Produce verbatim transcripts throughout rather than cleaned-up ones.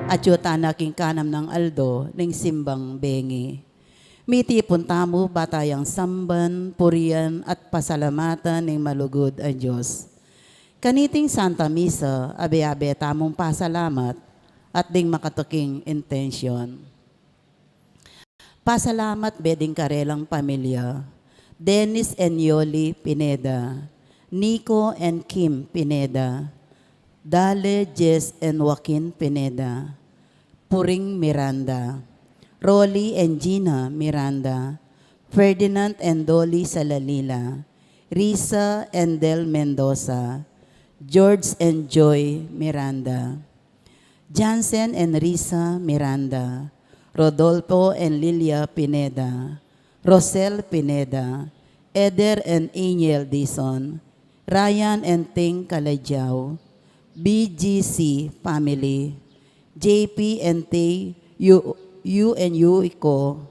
Atyu tana king kanam nang aldo ning simbang bengi. Mitipun tamu ba tayang samban, purian, at pasalamatan ning malugud a Dios. Kaniting Santa Misa, abe-abe tamung pasalamat at ding makatuking intensyon. Pasalamat be ding karelang pamilya, Dennis and Yoli Pineda, Nico and Kim Pineda, Dale, Jess and Joaquin Pineda, Puring Miranda, Rolly and Gina Miranda, Ferdinand and Dolly Salalila, Risa and Del Mendoza, George and Joy Miranda, Jansen and Risa Miranda, Rodolfo and Lilia Pineda, Rosel Pineda, Eder and Angel Dizon, Ryan and Ting Kalajao, B G C family, J P and Tay, Yu, Yu and Yuiko,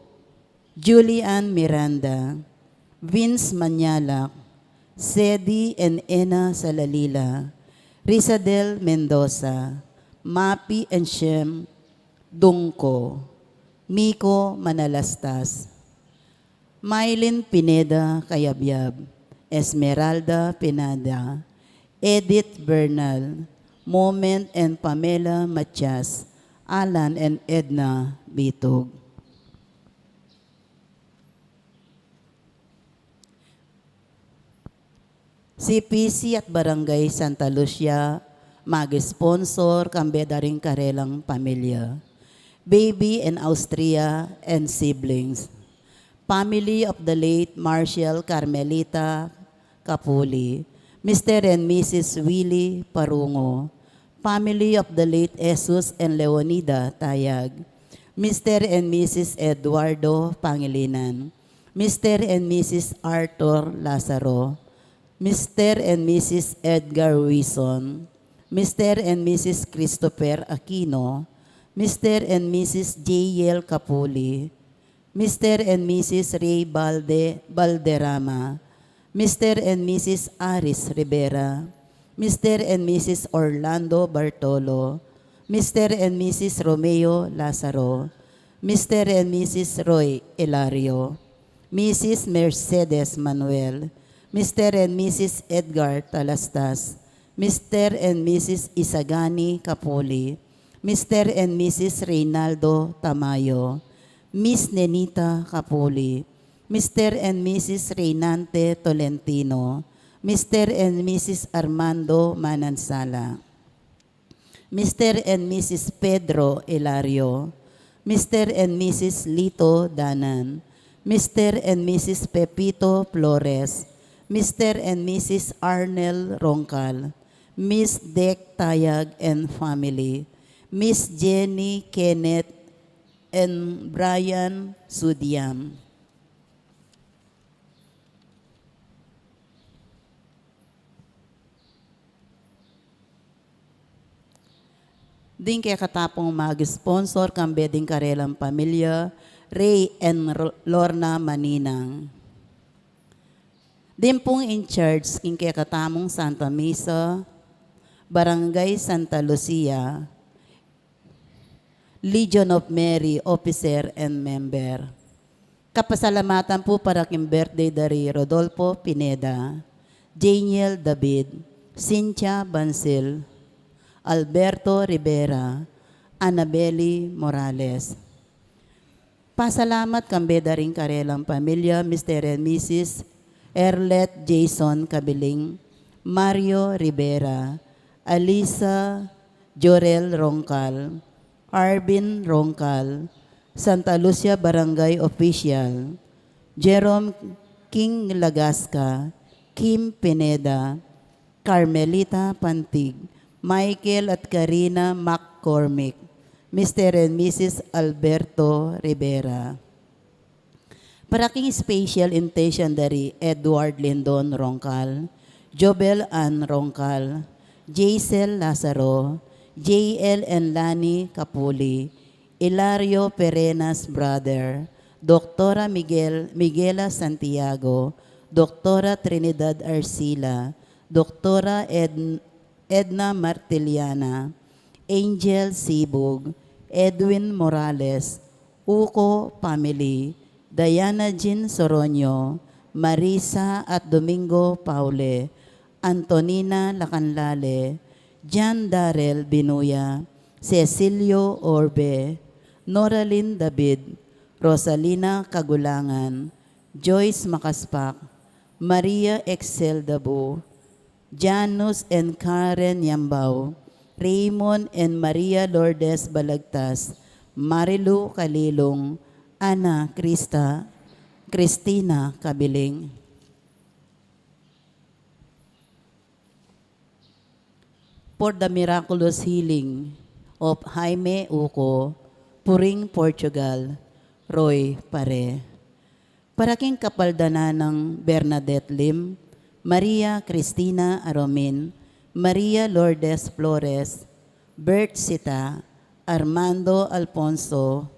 Julian Miranda, Vince Manyalak, Sedi and Ena Salalila, Risadel Mendoza, Mapi and Shem Dungko, Miko Manalastas, Mylene Pineda Cayabyab, Esmeralda Pineda, Edith Bernal, Moment and Pamela Matias, Alan and Edna Bitug. C P C at Barangay Santa Lucia, mag-sponsor, kambe da ring karelang pamilya. Baby and Austria and siblings. Family of the late Marshall Carmelita Capuli, Mister and Missus Willie Parungo, family of the late Jesus and Leonida Tayag, Mister and Missus Eduardo Pangilinan, Mister and Missus Arthur Lazaro, Mister and Missus Edgar Wison, Mister and Missus Christopher Aquino, Mister and Missus J L Capuli, Mister and Missus Ray Balde, Balderrama, Mister and Missus Aris Rivera, Mister and Missus Orlando Bartolo, Mister and Missus Romeo Lazaro, Mister and Missus Roy Hilario, Missus Mercedes Manuel, Mister and Missus Edgar Talastas, Mister and Missus Isagani Capuli, Mister and Missus Reynaldo Tamayo, Miss Nenita Capuli, Mister and Missus Reynante Tolentino, Mister and Missus Armando Manansala, Mister and Missus Pedro Hilario, Mister and Missus Lito Danan, Mister and Missus Pepito Flores, Mister and Missus Arnel Roncal, Miss Dec Tayag and family, Miss Jenny Kenneth and Brian Sudiam. Ding kekatapung mag-sponsor, kambe ding karelang pamilya, Ray and Ro-, Lorna Maninang. Ding pung in charge king kekatamung Santa Misa, Barangay Santa Lucia, Legion of Mary officer and member. Kapasalamatan pu para king birthday da ri Rodolfo Pineda, Janiel David, Cynthia Bansil, Alberto Rivera, Annabeli Morales. Pasalamat kambe da ring karelang pamilya, Mister and Missus Erlet Jason Cabiling, Mario Rivera, Alisa Jorel Roncal, Arvin Roncal, Santa Lucia Barangay Official, Jerome King Lagasca, Kim Pineda, Carmelita Pantig, Michael at Karina McCormick, Mister and Missus Alberto Rivera. Para king special intention da ri Edward Lindon Roncal, Jobel Ann Roncal, Jaisel Lazaro, J L and Lani Capuli, Hilario Perenas brother, Doktora Miguel, Miguela Santiago, Doktora Trinidad Arcila, Doktora Ed-, Edna Martiliana, Angel Sibug, Edwin Morales, Uco family, Diana Jean Soroño, Marisa at Domingo Paule, Antonina Lacanlale, John Darrell Binuya, Cecilio Orbe, Noralyn David, Rosalina Kagulangan, Joyce Macaspac, Maria Excel Dabu, Janus and Karen Yambao, Raymond and Maria Lourdes Balagtas, Marilu Kalilung, Ana Krista, Christina Kabiling. For the miraculous healing of Jaime Uco, Puring, Portugal, Roy Pare. Para king kapaldanan nang Bernadette Lim, Maria Cristina Aromin, Maria Lourdes Flores, Bert Sita, Armando Alfonso,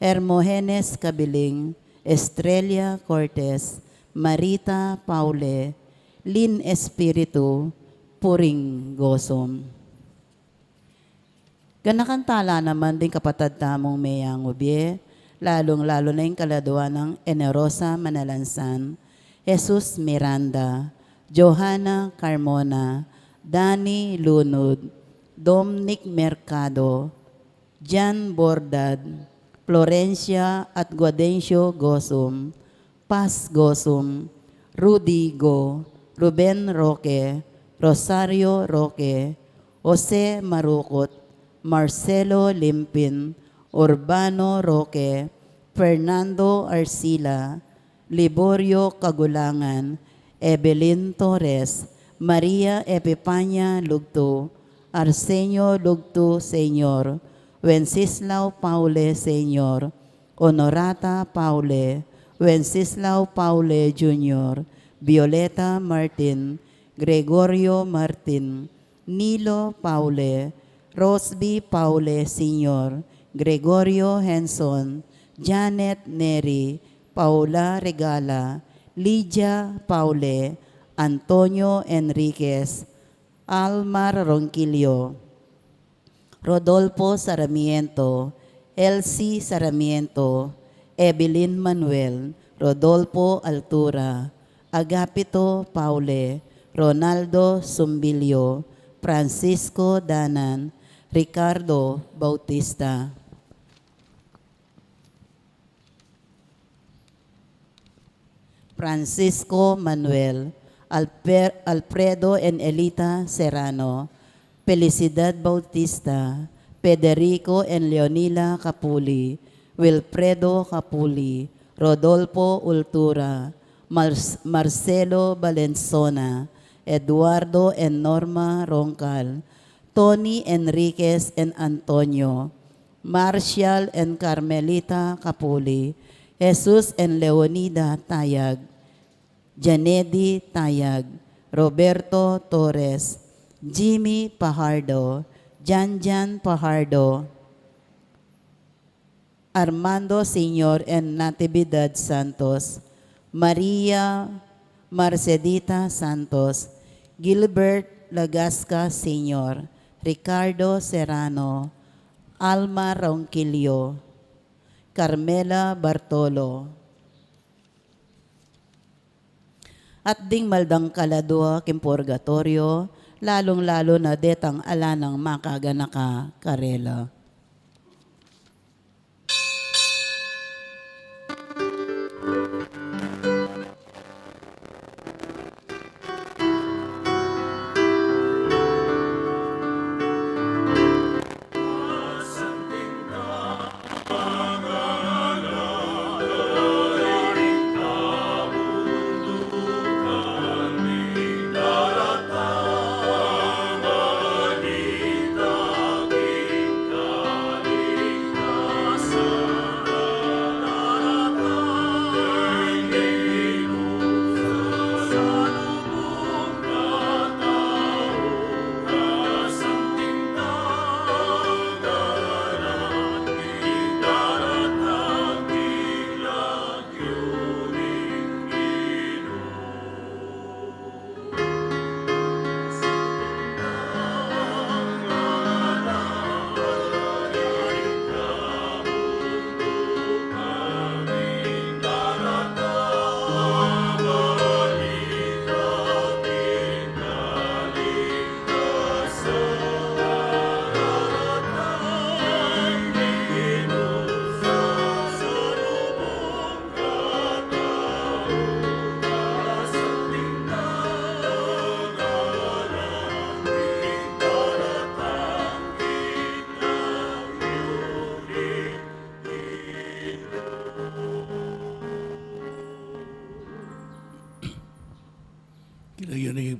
Hermogenes Cabiling, Estrella Cortez, Marita Paule, Lin Espiritu, Puring Gosum. Ganakan tala naman ding kapatad tamung meyang ubie, lalung-lalu na ing kaladua nang Enerosa Manalansan, Jesus Miranda, Johanna Carmona, Dani Lunud, Dominic Mercado, Jan Bordad, Florencia at Guadencio Gosum, Paz Gosum, Rudy Go, Ruben Roque, Rosario Roque, Jose Marukut, Marcelo Limpin, Urbano Roque, Fernando Arcila, Liborio Kagulangan, Evelyn Torres, Maria Epipania Lugtu, Arsenio Lugtu Senior, Wenceslao Paule Senior, Honorata Paule, Wenceslao Paule Junior, Violeta Martin, Gregorio Martin, Nilo Paule, Rosby Paule Senior, Gregorio Henson, Janet Neri, Paula Regala, Lydia Paule, Antonio Enriquez, Almar Ronquillo, Rodolfo Sarmiento, Elsie Sarmiento, Evelyn Manuel, Rodolfo Altura, Agapito Paule, Ronaldo Sumbilio, Francisco Danan, Ricardo Bautista. Francisco Manuel, Alper-, Alfredo and Elita Serrano, Felicidad Bautista, Federico and Leonila Capuli, Wilfredo Capuli, Rodolfo Ultura, Mar-, Marcelo Valenzona, Eduardo and Norma Roncal, Tony Enriquez and Antonio, Marshall and Carmelita Capuli, Jesus and Leonida Tayag, Janedi Tayag, Roberto Torres, Jimmy Pajardo, Janjan Pajardo, Armando Senior and Natividad Santos, Maria Marcedita Santos, Gilbert Lagasca Senior, Ricardo Serrano, Alma Ronquillo, Carmela Bartolo. At ding maldang kaladua king purgatoryo, lalung-lalu na detang ala nang makaganaka karela.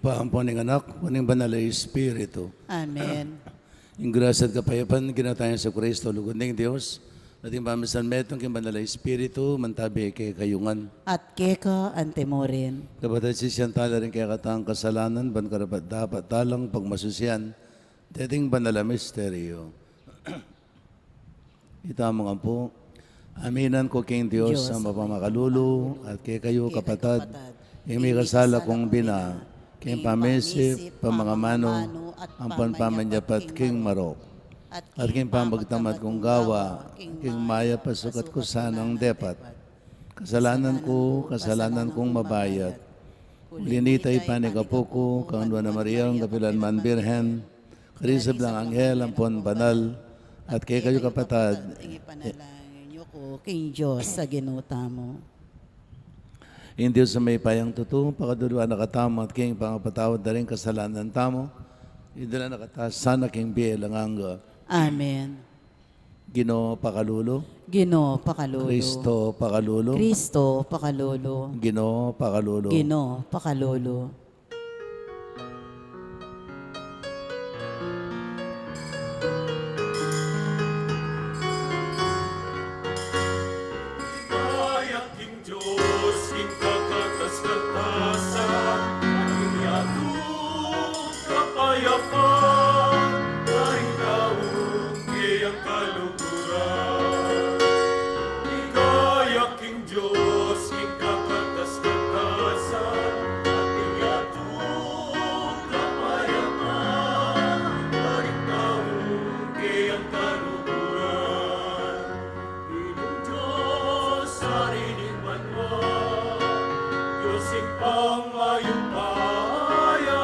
Ibpa, ampon ning Anak, ampon ning Banal a Espiritu. Amen. Ing grasya at kapayapan ning Ginu tang Jesucristo, lugud ning Dios, at ing pamisan metung king Banal a Espiritu, mantabi kekayu ngan. At keka antimurin. Kapatad, sisian tala ring kekatang kasalanan, ban karapat-dapat talang pagmasusian deting banal a misteryo. Itamu ngan pu. Aminan ku king Dios, Dios a mapamakalulu, at kekayu, kekayu kapatad, kapatad, ing mikasala kung bina king pamisip, pamangamanu, ampon pamanyapat king marok, at king pamagtamad kung gawa king mayap a sukat ku sanang depat. Kasalanan ku, kasalanan kung mabayat. Uli na nita, ipanyawad ku kang Nuan a Maria, ing kapilan man Birhen, karing sablang anghel ampon banal, at kekayu kapatad, ing ipanalangin yu ku king Dios a Ginu tamu. Ing Dios a mayupayang tutu, pakaluluan na katamu at king pangapatawad da ring kasalanan tamu, idala na katamu sana king bie alang angga. Amen. Ginu, pakalulu. Ginu, pakalulu. Kristo, pakalulu. Kristo, pakalulu. Ginu, pakalulu. Ginu, pakalulu. Ligaya king Dios king kakatas-katasan, at king yatu kapayapan, karing taung keyang kaluguran. Ligaya king Dios king kakatas-katasan, at king yatu kapayapan, karing taung keyang kaluguran. Ginung Dios, Ari ning banua, Dios Ibpang mayupaya,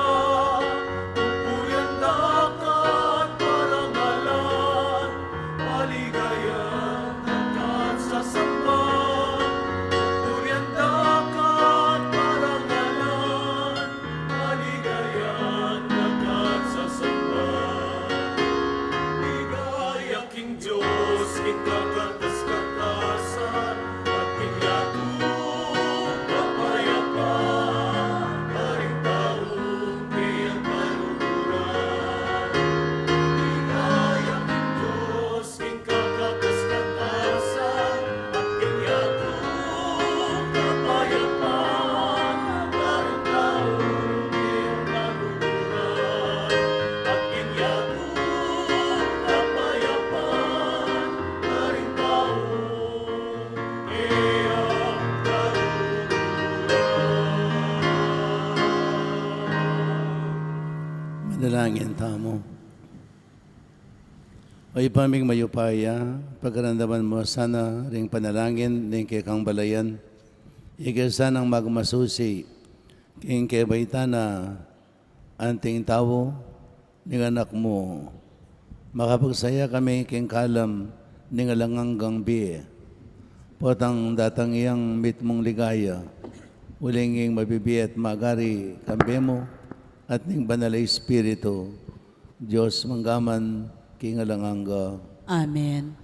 pupurian da ka at parangalan, paligayan da ka at sasamban, pupurian da ka at parangalan, paligayan da ka at sasamban. Ligaya king Dios king kakatas-katasan, at king yatu kapayapan, karing taung keyang kaluguran. Ligaya king Dios king kakatas-katasan, at king yatu kapayapan, karing taung keyang kaluguran. At king yatu kapayapan, karing taung keyang kaluguran. Manalangin tamu. O Ibpa ming mayupaya, pagkaramdaman mu sana ring panalangin ning kekang balayan, ika sanang magmasusi king kebaitan na anting tau ning Anak mu. Makapagsaya kami king kalam ning alang anggang bie. Potang datang yang mitmung ligaya, uling ing mabibie at magari kambe mu, at ning Banal a Espiritu, Dios mangga man king alang angga. Amen.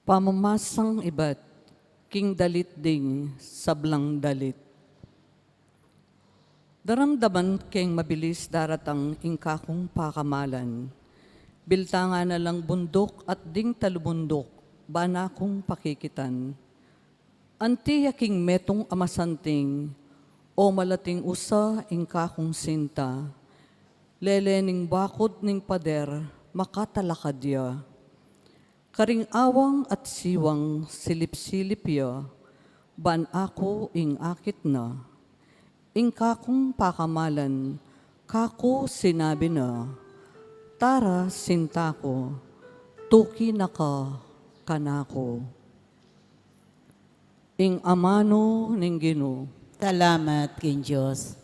Pamamasang ibat king dalit ding sablang dalit. Daramdaman keng mabilis daratang ing kakung pakamalan. Biltangan na lang bunduk at ding talubunduk, ban akung pakikitan. Anti ya king metung a masanting, o malating usa ing kakung sinta. Lele ning bakud ning pader, makatalakad ya. Karing awang at siwang silip-silip ya, ban aku ing akit na. Ing kakung pakamalan, kaku sinabi na, "Tara, sinta ku, tuki na ka kanaku." Ing amanu ning Ginu. Salamat king Dios.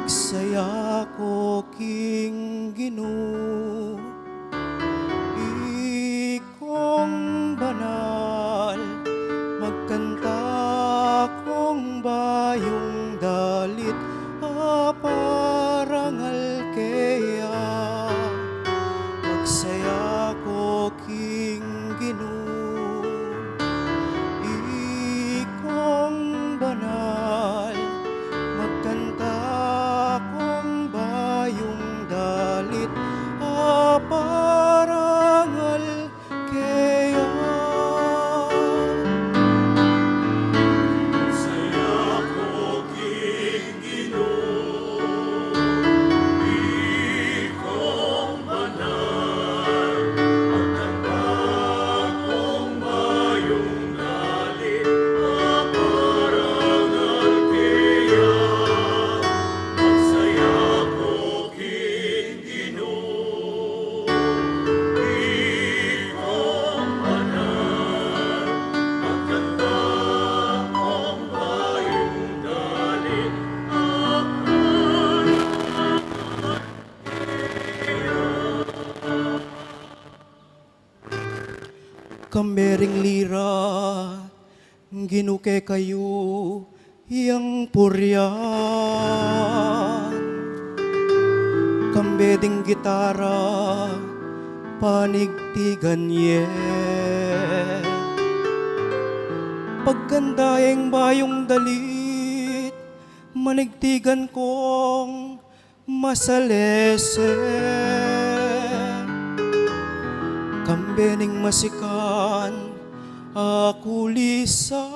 Saya ku king Ginu, ikong banal, magkanta kong bayung dalit a parangal keya. Magsaya ku king Ginu, ikong banal, magkanta kong bayung dalit a parangal keya. Saya ko king Ginu, ikong banal, magkanta kong bayung dalit a parangal keya. Magsaya ko king Ginu, ikong banal, magkanta kong bayung dalit a parangal keya. Kambe ring lira, Ginu kekayu yang purian. Kambe ding gitara, panigtigan ye. Pagkanta yeng bayung dalit, manigtigan kong masalese. Kambe ning masikan a kulisan.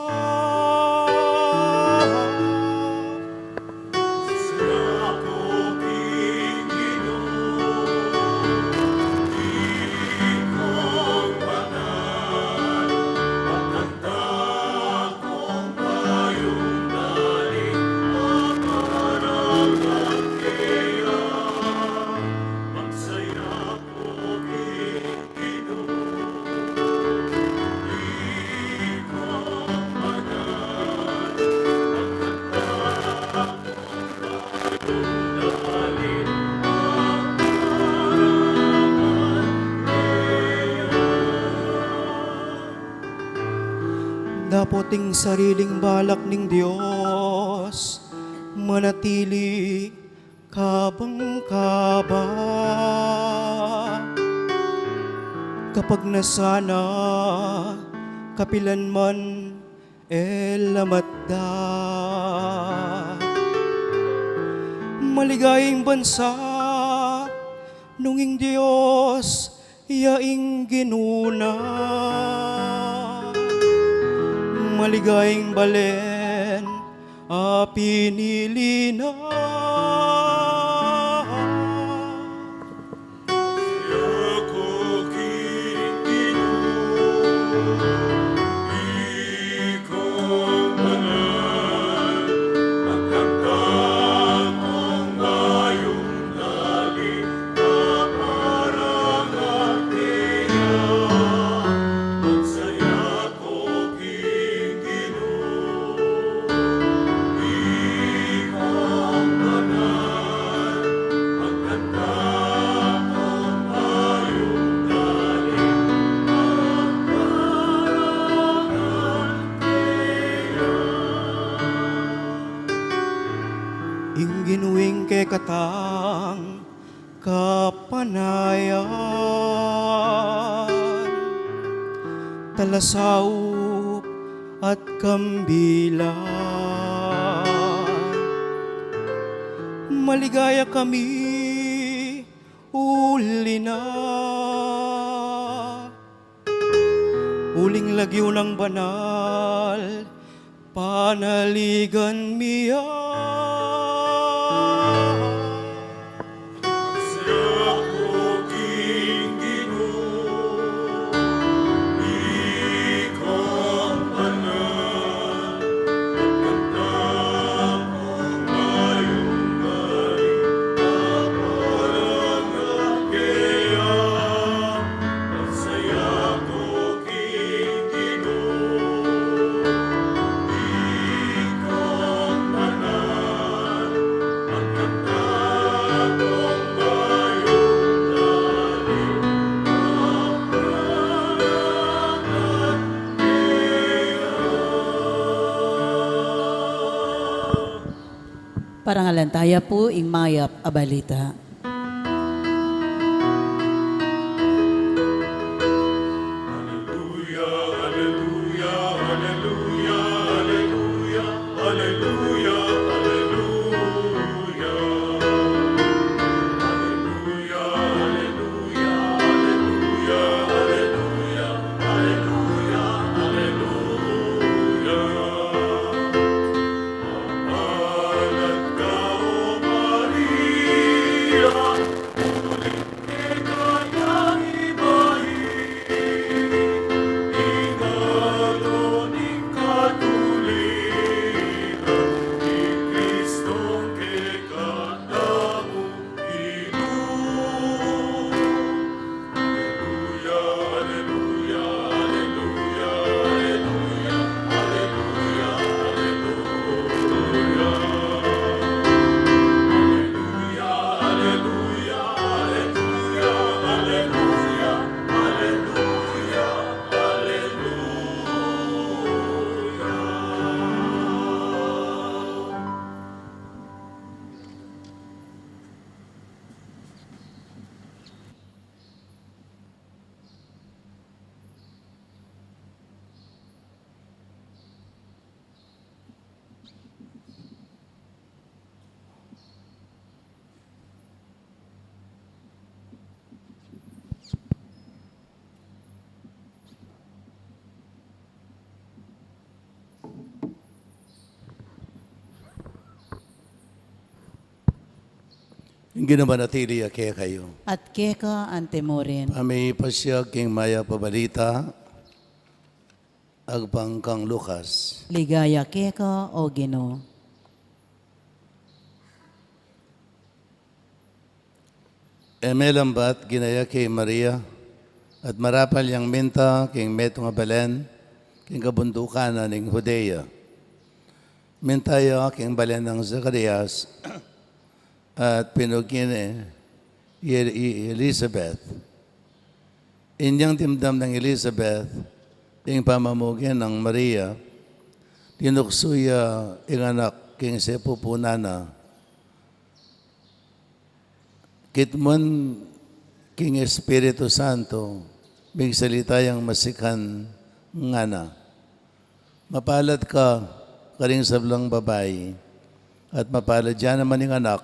Dapot ing sariling balak ning Dios manatili kabang-kaba. Kapag na sana kapilan man e lamat da. Maligaya ing bansa nung ing Dios ya ing Ginu na. Maligaya ing balen a pinili na. Ing Ginu ing kekatang kapanayan, talasaup at kambilan. Maligaya kami uli na. Uling lagyu nang banal panaligan mi ya. Parangalan taya pu ing mayap a balita. Ing Ginu manatili ya kekayu. At keka antimurin. Pamipasiag king mayap a balita agpang kang Lucas. Ligaya keka, O Ginu. E melambat ginayak i Maria, at marapal yang minta king metung a balen, king kabundukan na ning Judea. Minta ya king balen nang Zacarias, at pinugin ne i, i Elizabeth. Inyang dimdam nang Elizabeth ing pamamuge nang Maria, tinuksu ya ing anak king sepupunan na. Kitmun king Espiritu Santo, migsalita yang masikan, ngana: Mapalad ka karing sablang babai, at mapalad ya naman ing anak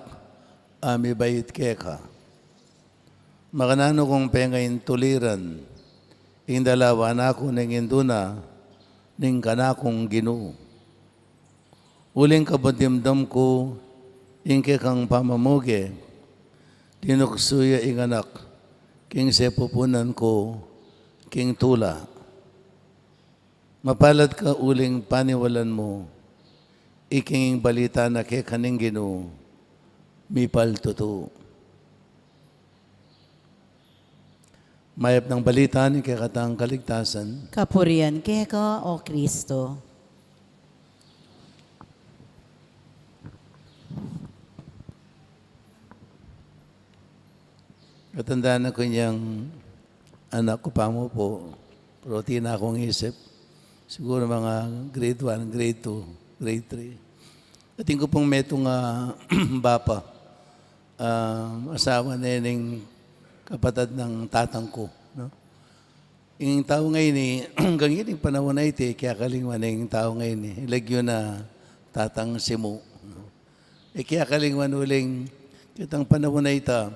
a mibait keka. Makananu kung pengaintuliran ing dalawa na ku ning indu na ning kanakung Ginu? Uling kabang dimdam ku ing kekang pamamuge, tinuksu ya ing anak king sepupunan ku king tula. Mapalad ka uling paniwalan mu iking balita na keka ning Ginu mipaltutu. Mayap nang balita ning kekatang kaligtasan. Kapurian keka, O Kristo. Katandaan ku inyang anak ku pamupu, pero atin na kung isip. Siguro mga grade one, grade two, grade three. Atin ku pung metung a bapa, ah, asawa ne ning kapatad nang tatang ku, no? Ing tau ngeni, hanggang ining panaun a iti, e ke akalingwan ing tau ngeni, lagyu na Tatang Simu, no? E ke akalingwan uling ketang panaun a ita,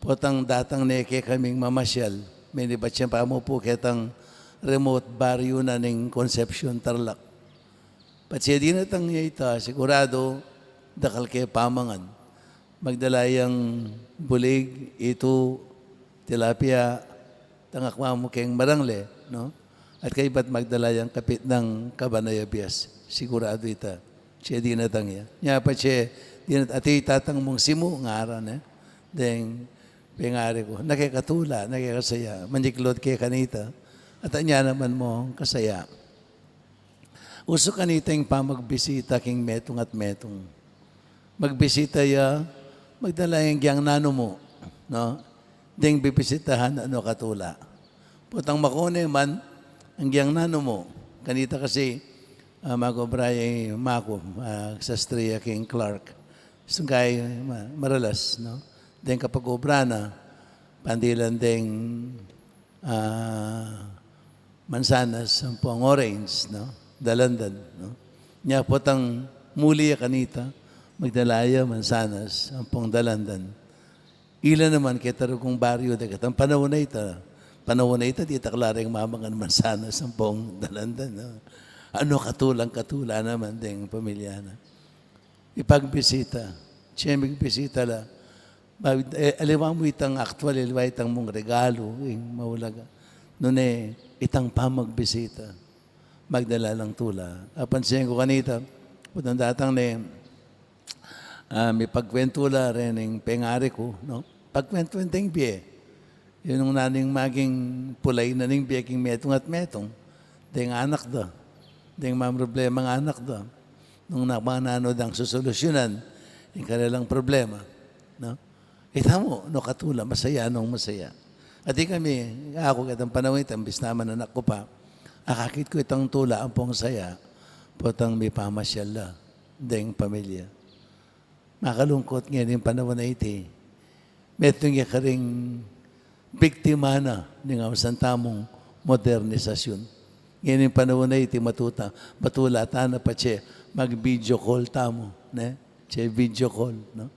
potang datang ne kekaming mamasyal, menibat yang pamupu ketang remote baryo na ning Concepcion, Tarlac. Patse dinatang ya ita, sigurado, dakal ke pamangan. Magdala yang bulig, itu, tilapia, tangak mamu keng marangle, no? At kaybat magdala yang kapit nang kabanay a bias. Sigurado ita. Patse dinatang ya. Nya patse dinat-, ati tatang mung Simu, ngaran, e. Deng pengari ku, nakekatula, nakekasaya. Manyiklod ke kanita. At anya naman mu kasaya. Usu kanita ing pamagbisita king metung at metung. Magbisita ya, magdala yang gyang nanu mu, no? Deng bibisitahan, anu katula. Potang makone man, ang gyang nanu mu. Kanita kasi, ah, magobra ya i maku, ah, sastre ya king Clark. Sungkay ma-, maralas, no? Deng kapag-obra na, pandilan deng, ah, mansanas ampong orange, no? Dalandan, no? Nya potang muli ya kanita, magdala ya mansanas ampong dalandan. Ila naman keta rugung baryo, deng ketang panaun a ita, panaun a ita, ditak la reng mamangan mansanas ampong dalandan, no? Anu katulang katula naman deng pamilya na. Ipagbisita. Siyempre, bisita la. Ba-, eh, aliwa mu itang aktual, aliwa itang mung regalu, ing maulaga. Nune, itang pamagbisita. Magdala lang tula. Apansin ku kanita, potang datang ne, ah, mipagkwentu la reng pengari ku, no? Pagkwentu deng bie. Ing nanu ing maging pulay na ning bie king metung at metung, deng anak da, deng mamroblema ing anak da, nung na, nanu dang susolusyunan ing karelang problema, no? Ita mu, no, katula, masaya nung masaya. At ikami, aku, ketang panaun a ita, imbis na man anak ku pa, akakit ku itang tula ampong saya, potang mipamasyal la deng pamilya. Makalungkut ngening panaun a iti. Metung ya karing biktima na ning ausan tamung modernisasyun. Ngening panaun a iti matuta, matula tana patse mag-video call tamu, ne? Tse video call, no?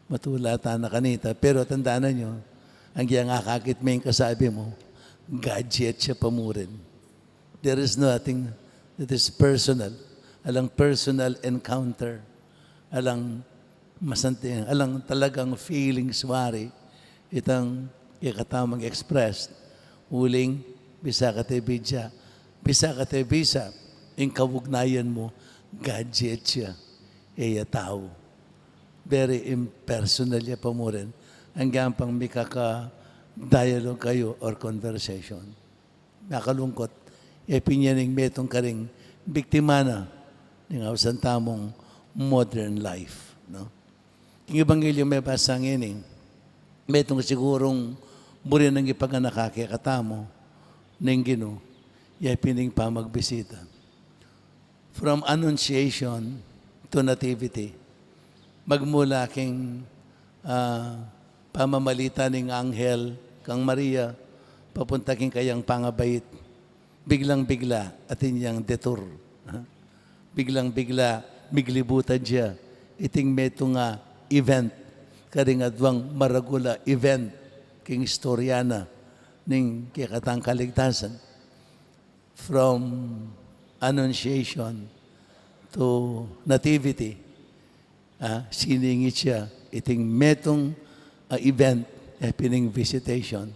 Matula tana kanita. Pero tandanan yu, agyang akakit me ing kasabi mu, gadget ya pa mu rin. There is nothing that is personal. Alang personal encounter. Alang masanting, alang talagang feelings wari. Itang kekatamung expressed. Uling, bisa kate bidya. Bisa kate bisa. Ing kaugnayan mu, gadget ya. E ya tau. Very impersonal ya pa mu rin. Agyang pang mikaka-dialogue kayu or conversation. Makalungkut. E pin ya ning metung karing biktima na ning ausan tamung modern life, no? King ebanghelyo mebasa ngeni, metung sigurung buri nang ipaganaka kekatamu ning Ginu, ya pin ing pamagbisita. From Annunciation to Nativity. Magmula king, ah, pamamalita ning anghel kang Maria, papunta king kayang pangabait. Biglang-bigla, atin yang detour. Biglang-bigla, miglibutan ya iting metung a event. Karing aduang maragul a event king istorya na ning kekatang kaligtasan. From Annunciation to Nativity, ah, siningit ya iting metung a event, e pin ing visitation.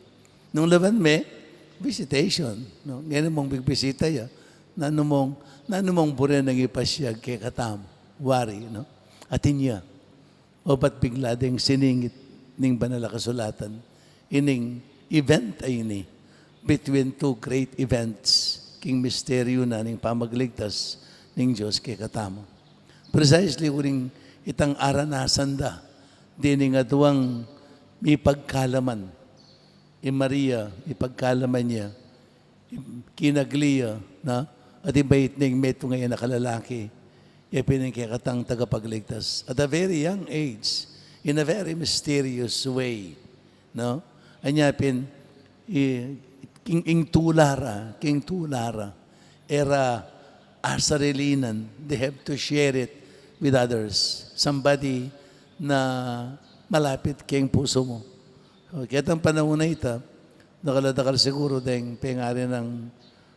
Nung lawan me, visitation, no? Ngeni mung bigbisita ya, nanu mung, nanu mung buri nang ipasyag kekatamu wari, no? Atin ya. Obat bigla deng siningit ning Banal a Kasulatan ining event a ini, between two great events king misteryu na ning pamagligtas ning Dios kekatamu. Precisely uling itang aranasan da dening aduang mipagkalaman. I Maria, ipagkalaman ya, kinagli ya, na, at ibait ning metung a anak a lalaki, ya pin ing kekatang tagapagligtas. At a very young age, in a very mysterious way, no? Anya pin, i-, king, ing tula ra, king tula ra, e ra asarilinan, they have to share it with others. Somebody na malapit king pusu mu. So, ketang panaun a ita, dakal a dakal siguru deng pengari nang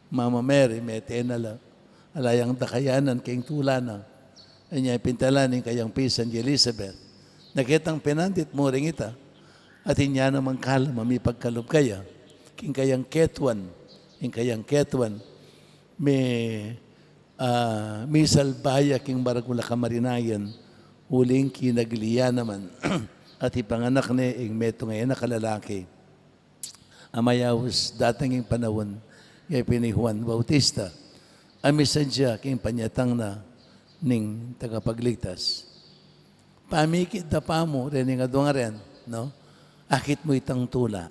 Mama Mary, mete na la. Ala yang dakayanan king tula na. Anya pin tala ning kayang pisan i Elizabeth. Na ketang penandit mu ring ita, atin ya namang kalam a mipagkalub kaya, king kayang ketuan, king kayang ketuan, me, ah, misalba ya king maragul a kamarinayan, uling kinagli ya naman, at ipanganak ne ing metung a anak a lalaki. A mayaus datang ing panaun, ya pin i Juan Bautista, a misan ya king panyatang na ning tagapagligtas. Pamikit da pa mu, rening aduang ren, no? Akit mu itang tula.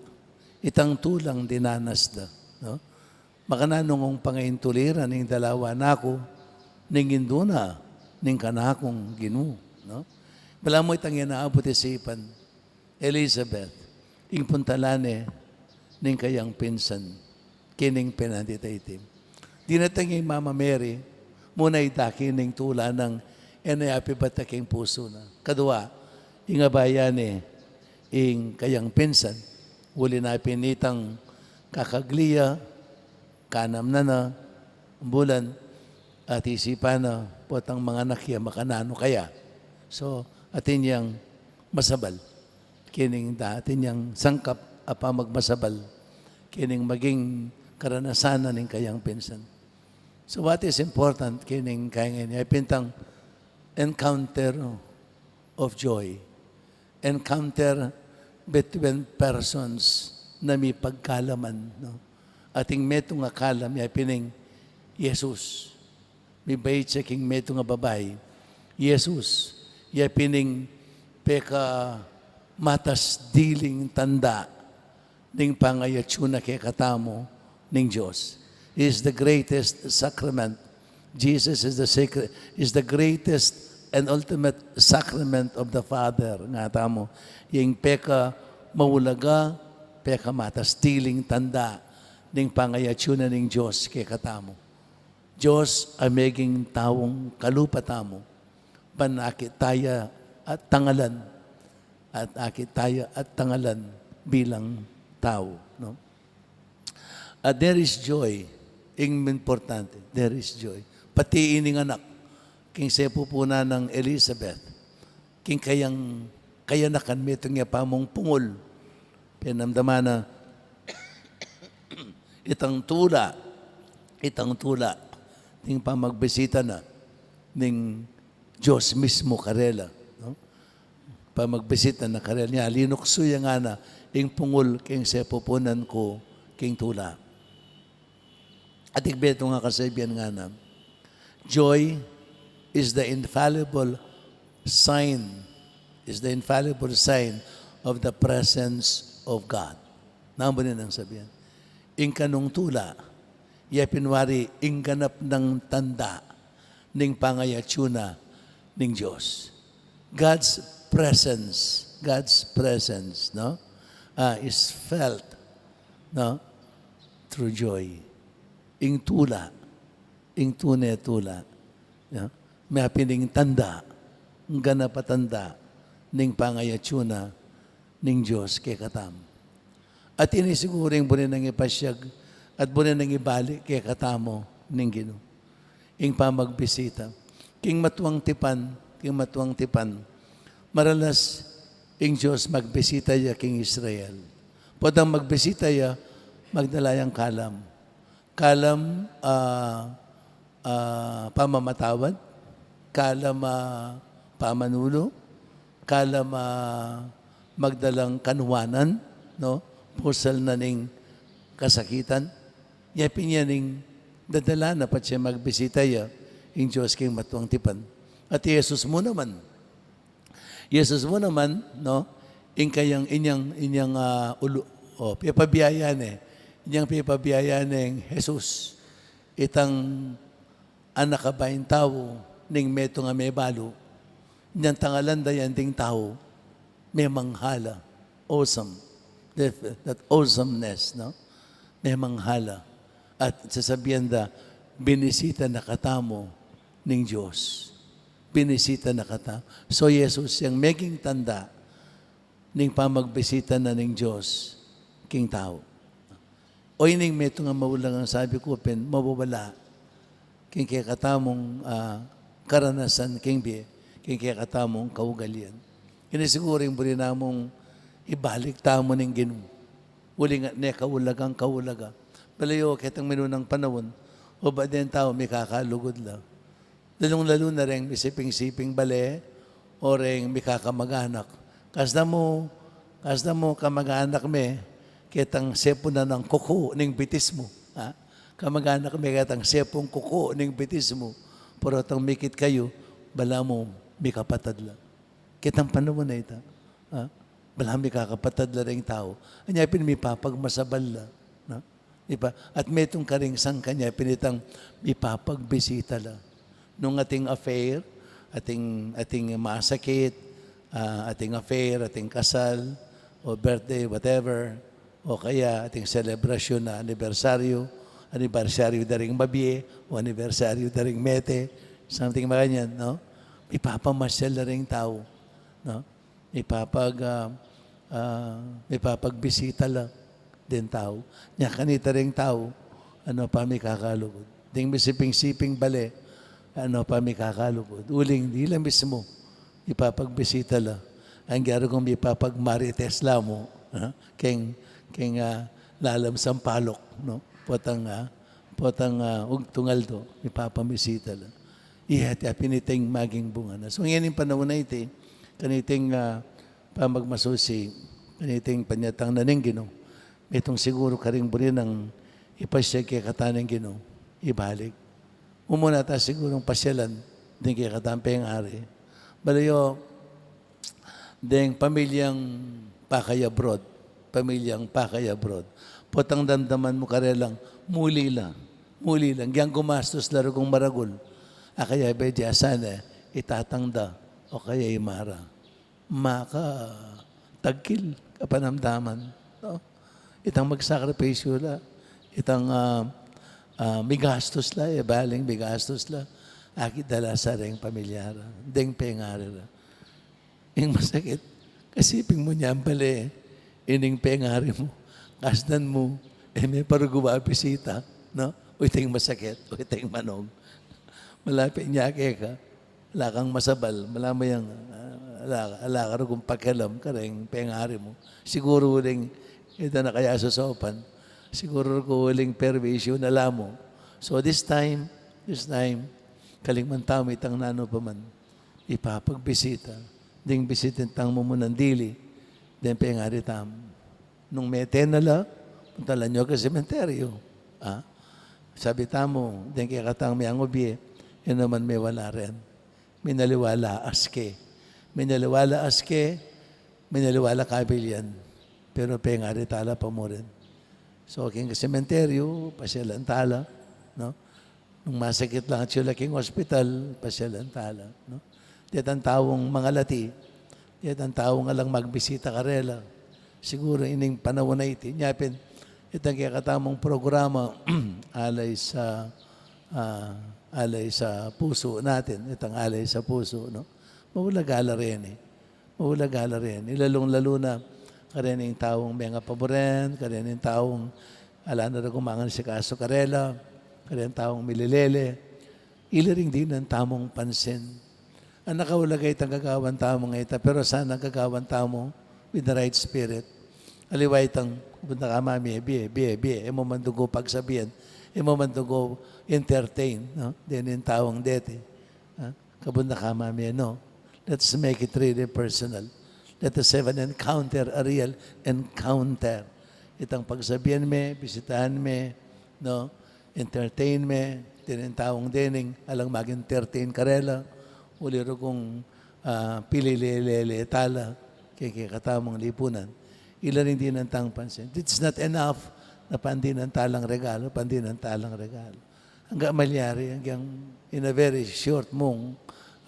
Itang tulang dinanas da, no? Makananu nung pangaintuliran ning dalawa naku, ning indu na, ning kanakung Ginu, no? Balamu itang e na abut isipan, Elizabeth, ing puntalan ne ning kayang pinsan, kening penandit a iti. Dinating ing Mama Mary, muna idake ning tula nang e na apibat king pusu na. Kadua, ing abayan ne ing kayang pinsan, uli na pin itang kakagli ya, kanam na na, bulan, at isipan na, potang manganak ya, makananu kaya. So, atin yang masabal. Kening da, atin yang sangkap a pamagmasabal. Kening maging karanasan na ning kayang pinsan. So, what is important kening kayang ini? Ay pintang encounter of joy. Encounter between persons na mipagkalaman, no? Ating metung a kalam, ya pin ing Jesus. Mibait ya king metung a babai. Jesus, ya pin ing pekamatas diling tanda ning pangayatsu na kekatamu ning Dios. Is the greatest sacrament. Jesus is the sacred, is the greatest and ultimate sacrament of the Father. Nga tamu, ing pekamaulaga, pekamatas diling tanda ning pangayatsu na ning Dios kekatamu. Dios a meging taung kalupa tamu, ban akit taya at tangalan, at akit taya at tangalan bilang tau, no? At there is joy, ing importante, there is joy. Pati ining anak, king sepupunan nang Elizabeth, king kayang kayanakan, metung ya pamung pungul. Penamdaman na itang tula, itang tula, ning pamagbisita na ning Dios mismu karela, no? Pamagbisita na karela, nya linuksu ya ngana ing pungul king sepupunan ku king tula. Ating metung a kasabian ngana, joy is the infallible sign, is the infallible sign of the presence of God. Nanu ne nang sabian? Ing kanung tula, ya pin wari ing ganap nang tanda ning pangayatsu na ning Dios. God's presence, God's presence, no? Ah, is felt, no? Through joy. Ing tula, ing tune tula, no? Mapin ing tanda, ing ganap a tanda ning pangayatsu na ning Dios kekatamu. At ini siguru ing buri nang ipasyag at buri nang ibalik kekatamu ning Ginu. Ing pamagbisita. King matuang tipan, king matuang tipan, maralas ing Dios magbisita ya king Israel. Potang magbisita ya, magdala yang kalam. Kalam, ah, ah, pamamatawad, kalam, ah, pamanulu, kalam, ah, magdalang kanuanan, no? Pusal na ning kasakitan. Ya pin ya ing dadala na patse magbisita ya ing Dios king matuang tipan. At i Jesus mu naman, Jesus mu naman, no? Ing kayang, inyang, inyang, ah, ulu-, o, pepabiyaya ne. Inyang pepabiyaya neng Jesus, itang Anak a baing tau, ning metung a mebalu, inyang tangalan da yang ding tau, memang hala. Awesome. That, that awesomeness, no? Memang hala. At sasabian da, binisita na katamu ning Dios. Binisita na katamu. So, Jesus yang meging tanda ning pamagbisita na ning Dios king tau. O ining metung a maulagang sabi ku pin, mawawala king kekatamung, ah, karanasan king bie, king kekatamung kaugalian. Ini siguru ing buri namung ibalik tamu ning Ginu. Uling ne kaulagang kaulaga. Balayu ketang minunang panaun, o ba deng tau mikakalugud la. Lalung-lalu na reng misiping-siping bale, o reng mikakamaganak. Kasna mu, kasna mu kamaganak me, ketang sepu na nang kuku ning bitis mu, ha? Kamaganak me ketang sepung kuku ning bitis mu. Pero tang mikit kayu, balamu mikapatad la. Ketang panaun a ita, ha? Balamu mikakapatad la reng tau. Anya pin mipapagmasabal la, no? Di ba? At metung karing sangkan nya pin itang mipapagbisita la. Nung ating affair, ating, ating masakit, ah, ating affair, ating kasal, o birthday, whatever, o kaya ating selebrasyon na anibersaryo, anibersaryo da ring mabie, o anibersaryo da ring mete, something makanyan, no? Mipapamasyal la ring tau, no? Mipapag-, ah, ah, mipapagbisita la ding tau. Nya kanita ring tau, anu pa mikakalugud? Ding misiping-siping bale, anu pa mikakalugud? Uling dila mismu mipapagbisita la. Angga rugum mipapagmarites la mu, ha? Keng, keng, ah, lalam sampalok, no? Potang, ah, potang, ah, ugtung aldo, mipapamisita la. Iya iti pin iting maging bunga na. So, ngeni ing panaun a iti, kaniting, ah, pamagmasusi, kaniting panyatang na ning Ginu, metung siguru karing buri nang ipasyag kekata ning Ginu ibalik. Mumuna ta sigurung pasyalan ding kekatang pengari. Balayo, deng pamilyang pakay abroad, pamilyang pakay abroad. Potang damdaman mu karelang muli la, muli la. Giyang gumastus la rugum maragul. Akayabe dia sana itatang da o kaya imara. Makatagkil kapanamdaman, no? Itang magsakripisyu la, itang, ah, ah, migastus la, e baling migastus la, akit da la sa reng pamilya ra, deng pengari ra. Ing masakit, kasiping mu nyang bale, ining pengari mu, kasdan mu, e me pa rugu bisita, no? O iting masakit, o iting manung. Malapit nya keka, ala kang masabal, malamu yang, ah, ala, ala ka rugung pakialam kareng pengari mu. Siguru uling ita na kaya susopan, siguru rugu uling perwisyu na la mu. So this time, this time, kaling man tamu itang nanu pa man ipapagbisita, ding bisitan tamu munang dili deng pengari tamu. Nung mete na la, puntalan yu ka sementeryu. Ah? Sabi tamu, deng kekatang miangubie, e naman mewala ren. Minaliwa la aske. Minaliwa la aske, minaliwa la kabilyan. Pero pengari tala pa mu rin. So, keng sementeryu, pasyalan tala, no? Nung masakit la ing atsu la keng ospital, pasyalan tala, no? Detang taung mangalati, detang taung alang magbisita karela. Siguru ining panaun a iti, nya pin, itang kekatamung programa, alay sa, ah, alay sa pusu natin, itang alay sa pusu, no? Maulaga la reni. Maulaga la reni. Lalung-lalu na, karening taung mengapaburen, karening taung ala na rugung mangasikasu karela, karening taung mililele, ila ring dinan tamung pansin. Ang nakaulaga itang gagawan tamu ngeni, pero sana gagawan tamu with the right spirit. Aliwa itang, punta ka mami, bie, bie, bie, e mu man dugu pagsabian, e mu man dugu entertain, no? Dening taung deti. Ha? Kabud na ka mami, no? Let's make it really personal. Let us have an encounter, a real encounter. Itang pagsabian me, bisitahan me, no? Entertain me, dening taung dening, alang mag-entertain karela, uli rugung, ah, pililele tala, keng kekatamung lipunan. Ila ring dinan tang pansin. It's not enough na pandinan talang regalo, pandinan talang regalo. Anggang malyari, anggang in a very short mung,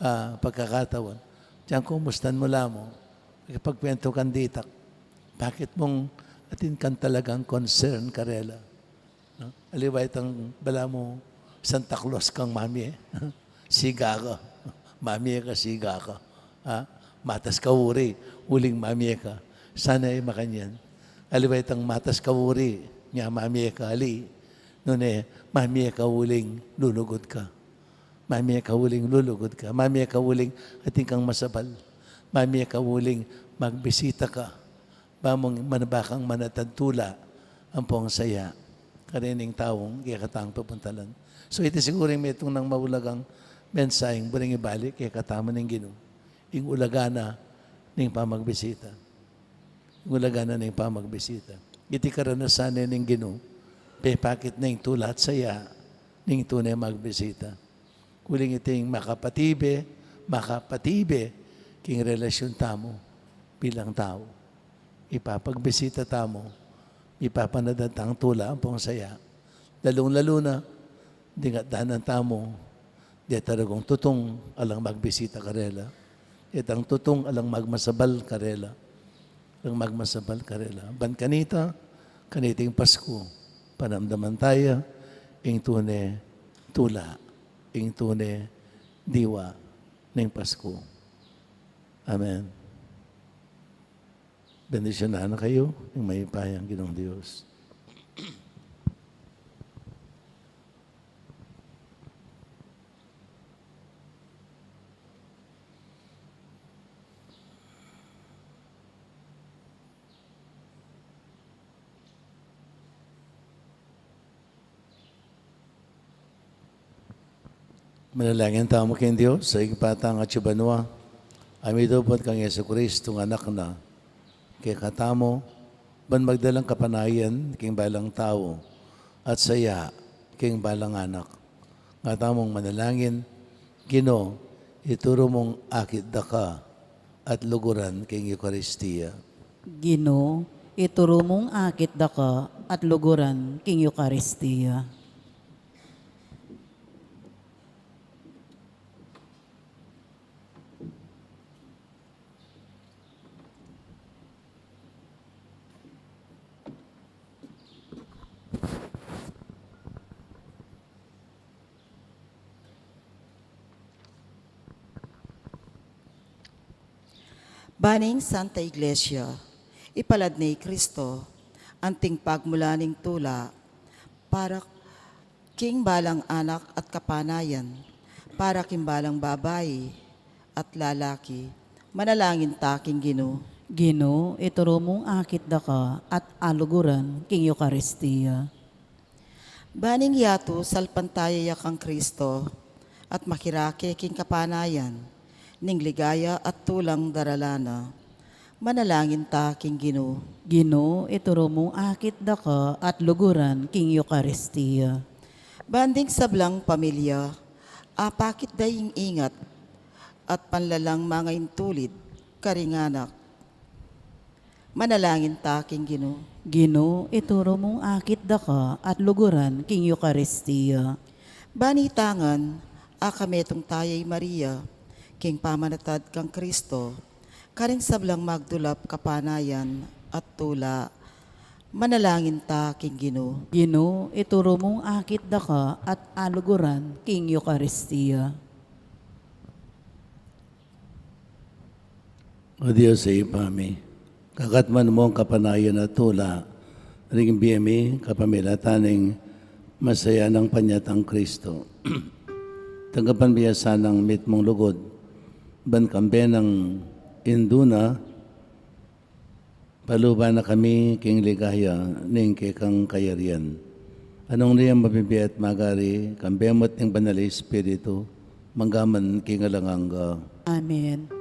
ah, pagkakataon. Diyan kumustan mu la mu, makipagkwentu kang ditak. Bakit mung atin kang talagang concern karela? No? Aliwa itang balamu Santa Claus kang mamie. Siga ka. Mamie ka, siga ka. Ha? Matas ka uri, uling mamie ka. Sana e makanyan. Aliwa itang matas ka uri, nya mamie ka ali. Nune, mamie ka uling lulugud ka. Mamie ka uling lulugud ka. Mamie ka uling atin kang masabal. Mamie ka uling magbisita ka. Ba mung man ba kang manatantula ampong saya karening taung kekatang pupuntalan. So, iti siguru ing metung nang maulagang mensaheng buring ibalik kekatamu ning Ginu. Ing ulaga na ning pamagbisita. Ing ulaga na ning pamagbisita. Iti karanasan ne ning Ginu, pepakit ne ing tula at saya ning tune magbisita. Uling iti ing makapatibe, makapatibe king relasyun tamu bilang tau. Ipapagbisita tamu, ipapanadantang tula ampong saya. Lalung-lalu na, ding atdanan tamu, deta rugung tutung alang magbisita karela. itang tutung alang magmasabal karela. Alang magmasabal karela. Ban kanita, kaniting Pasku, panamdaman taya ing tune tula, ing tune diwa ning Pasku. Amen. Bendisyunan na kayu ning mayupayang Ginung Dios. Manalangin tamu king Dios, a Ibpa tang atsu banua, a miduput kang Jesucristo a Anak na kekatamu, ban magdalang kapanayan king balang tau, at saya king balang anak. Nga tamung manalangin, Ginu, ituru mung akit daka at luguran king Eukaristia. Ginu, ituru mung akit daka at luguran king Eukaristia. Baning Santa Iglesia, ipalad ne i Kristo anting pagmula ning tula para king balang anak at kapanayan, para king balang babai at lalaki. Manalangin ta king Ginu. Ginu, ituru mung akit daka at aluguran king Eukaristia. Baning yatu salpantaya ya kang Kristo at makirake king kapanayan ning ligaya at tulang daralan na. Manalangin ta king Ginu. Ginu, ituru mung akit daka at luguran king Eukaristia. Ban ding sablang pamilya, apakit da ing ingat at panlalang mangaintulid karing anak. Manalangin ta king Ginu. Ginu, ituru mung akit daka at luguran king Eukaristia. Ban ita ngan, a kametung taya i Maria, king pamanatad kang Kristo, karing sablang magdulap kapanayan at tula. Manalangin ta king Ginu. Ginu, ituru mung akit daka at aluguran king Eukaristia. O Dios a Ibpa mi, kakatman mung kapanayan at tula ring bie mi kapamilatan ning masayanang panyatang Kristo. Tanggapan mu ya sanang mitmung lugud, ban kambe nang Indu na, paluban na kami king ligaya ning kekang kayarian. A nung niyang mabibie at magari, kambe mu at ning Banal a Espiritu, mangga man king alang angga. Amen.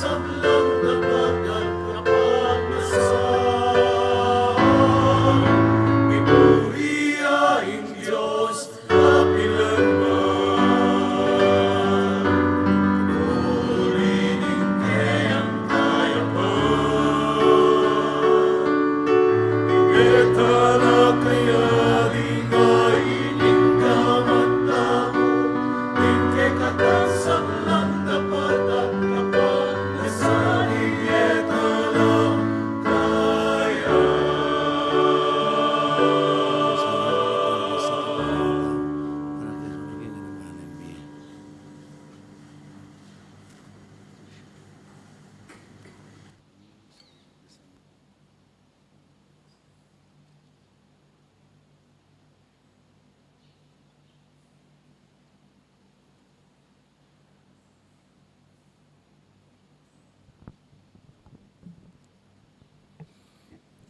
Sablang dapat at kapanasan, mipuri ing Dios kapilan man. Puri ning kayang kayapan. Ing keta na kaya ling ain ing gamat tamu, ing kekatang sablang dapat at kapanasan, ing keta na kaya.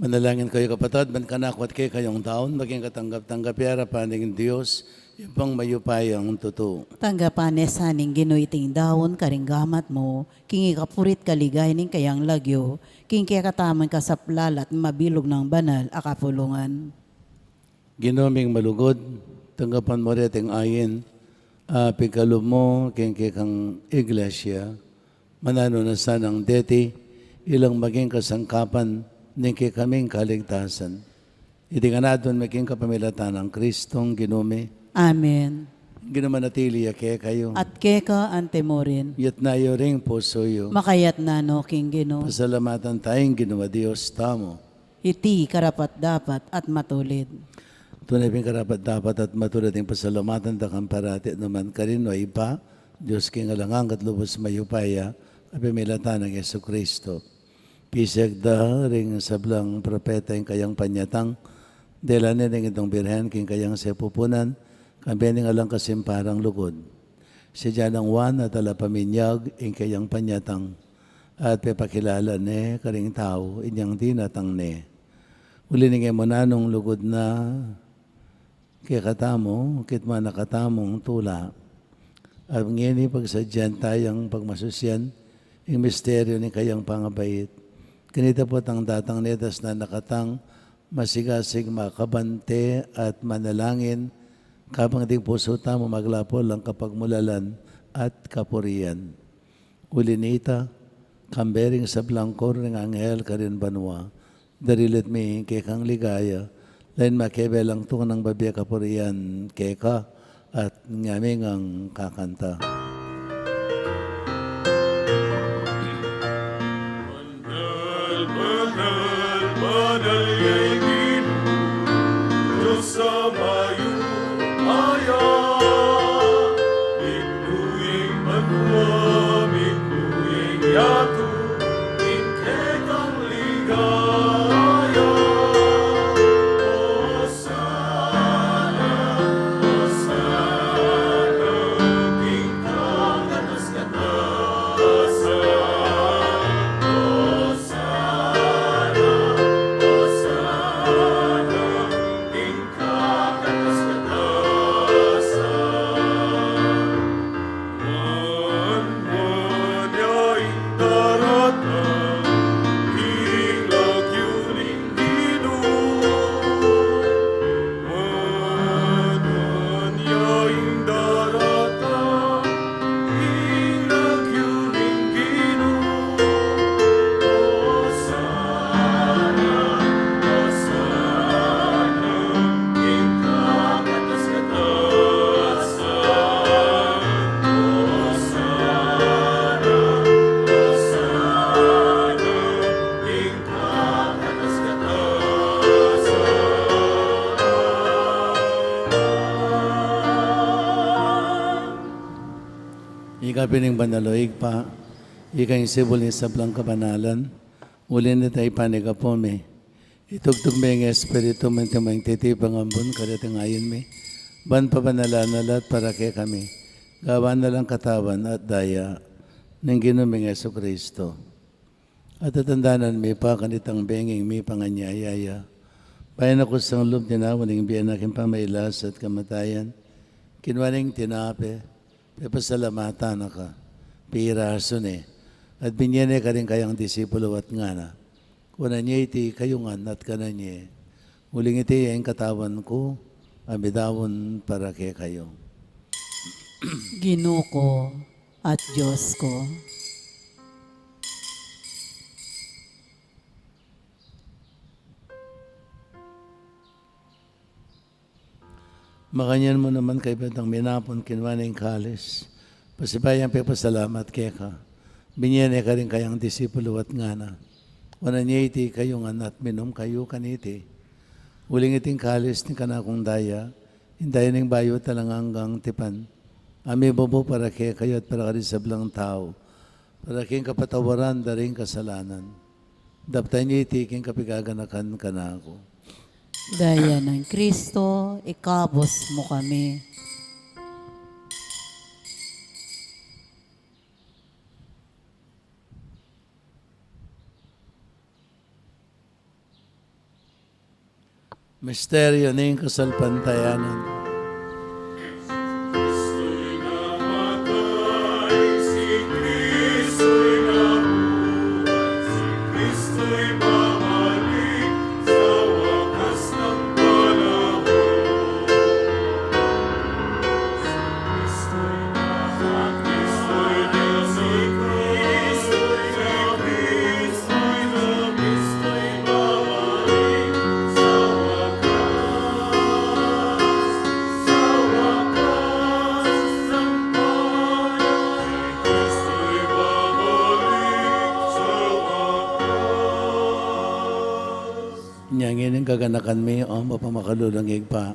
Manalangin kayu, kapatad, ban kanaku at kekayung daun maging katanggap-tanggap ya king arapan ning Dios, Ibpang mayupayang tutu. Tanggapan ne sa ning Ginu iting daun karing gamat mu, king ikapuri't kaligayan ning kayang lagyu, king kekatamung kasaplalan at mabilug nang banal a kapulungan. Ginu ming malugud, tanggapan mu reting ain a pigkalub mu king kekang Iglesia, mananu na sanang deti ilang maging kasangkapan ning kekaming kaligtasan. Iti ngan aduan mi king kapamilatan nang Kristong Ginu mi. Amen. Ginu manatili ya kekayu. At keka antimurin. Itas yu ring pusu yu. Makatas na no king Ginu. Pasalamatan taya ing Ginu a Dios tamu. Iti karapat-dapat at matulid. Tune pin karapat-dapat at matulid ing pasalamatan da kang parati at nukarin man, o Ibpa, Dios king alang angga at lubus mayupaya, kapamilatan nang Jesucristo. Pisag da ring sablang propeta ing kayang panyatang, dela ne ning Indu Birhen king kayang sepupunan, kambe ning alang kasimparang lugud. Sadya nang Juan a talapaminyag ing kayang panyatang, at pepakilala ne karing tau inyang dinatang ne. Uli ning e mu nanung lugud na kekatamu, kitman na katamung tula. At ngeni pagsadyan tayang pagmasusian ing misteryu ning kayang pangabait. Kanita pu tang datang ne, dasnan na katang masigasig, makabante at manalangin, kabang ding pusu tamu maglapu lang kapagmulalan at kapurian. Uli nita, kambe ring sablang koro ning anghel karin banua, darilit mi ing kekang ligaya, lain makebe lang tunang babie kapurian keka, at ngami ngang kakanta. Banal, banal, banal ya ing Ginu, Dios a mayupaya. Miklu ing banua, miklu ing yatu, ing kekang ligaya. Osana, Osana, king kakatas-katasan. Osana, Osana, king kakatas-katasan. Manman ya ing daratang king lagyu ning Ginu. Manman ya ing daratang king lagyu ning Ginu. Osana, Osana, king kakatas-katasan. Osana, Osana, king Ika pin ing banal, o Ibpa, ika ing sibul ning sablang kabanalan, uli na nita ipanyawad mi. Itubud me ing Espiritu mu, anti mo ing titipang ambun kareting ain mi, ban pabanalan na la at para kekami gawan na lang katawan at daya ning Ginu ming Jesucristo. At tatandanan mi pa kanitang benging mipanganyaya ya, bayu na kusang lub tinawan ing bie na king pamagkasakit at kamatayan, kinua ne ing tinape, pepasalamatan na ka, pirasu ne, at binye ne karing kayang disipulu at ngana: Kunan ye iti kayu ngan at kanan ye, uling iti ing katawan ku, a midaun para kekayu. Ginu ku at Dios ku. Makanyan mu naman, kaybat nang minapun, kinua ne ing kalis, pasibayu yang pepasalamat keka, binye ne karing kayang disipulu at ngana: Kunan ye iti kayu ngan at minum kayu kaniti, uling iti ing kalis ning kanakung daya, ing daya ning bayu at alang anggang tipan, a mibubu para kekayu at para karing sablang tau, para king kapatawaran da ring kasalanan. Daptan ye iti king kapigaganakan kanaku. Daya nang Kristo, ikabus mu kami. Misteryu ning kasalpantayanan. Inya ngeni ing kaganakan mi, o mapamakalulung Ibpa,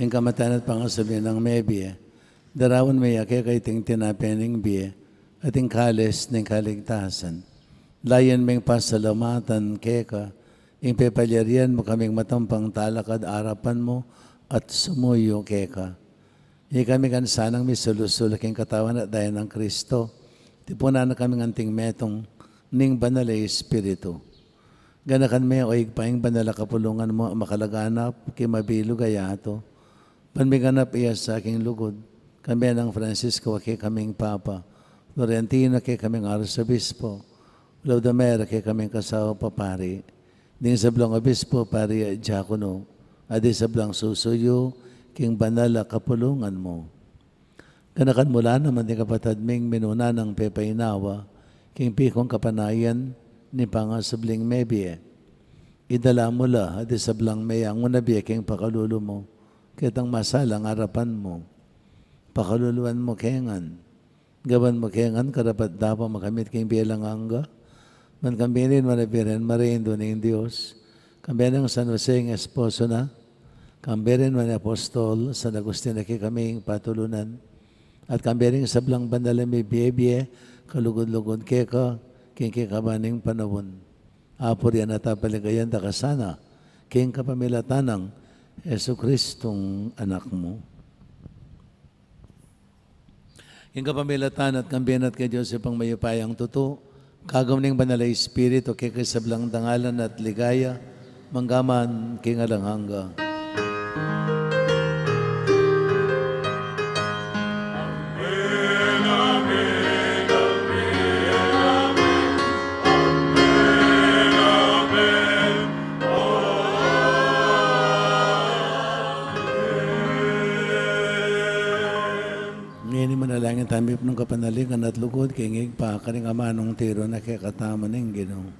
ing kamatayan at pangasubli nang mebie, daraun mi ya keka iting tinape ning bie, at ing kalis ning kaligtasan. Layun ming pasalamatan keka, ing pepalyarian mu kaming matampang talakad arapan mu, at sumuyu keka. Ikami ngan sanang misulu-sulu king katawan at daya nang Kristo, tipunan na kaming anting metung ning Banal a Espiritu. Ganakan me, o Ibpa, ing banal a kapulungan mu a makalaganap king mabilug a yatu, ban miganap ya sa king lugud, kambe nang Francisco a kekaming Papa, Florentino a kekaming Arsobispo, Lodomer a kekaming kasawa papari, ding sablang obispo, pari at diakono, at ding sablang susuyu king banal a kapulungan mu. Ganakan mu la naman ding kapatad ming minuna nang pepainawa king pikung kapanayan ning pangasubling mebie. Idala mu la at ding sablang meyangu na bie king pakalulu mu, ketang masalang arapan mu. Pakaluluan mu ke ngan. Gawan mu ke ngan karapat-dapat makamit king bie alang angga. Ban kambe rin man a Birhen Maria, Indu ning Dios, kambe nang San Jose ing esposo na, kambe rin man a apostol San Agustin a kekaming patulunan, at kambe ring sablang banal a mibie-bie kalugud-lugud keka king kekaban ning panaun. Apurian at apaligayan da ka sana king kapamilatan nang Jesucristong Anak mu. King kapamilatan at kambe na at kang Dios Ibpang mayupayang tutu, kagum ning Banal a Espiritu, keka ing sablang dangalan at ligaya, mangga man king alang angga. Amen, amen, amen, amen, amen, amen. Ngeni manalangin tamu king kapanaligan at lugud king Ibpa, karing amanung tiru na kekatamu ning Ginu.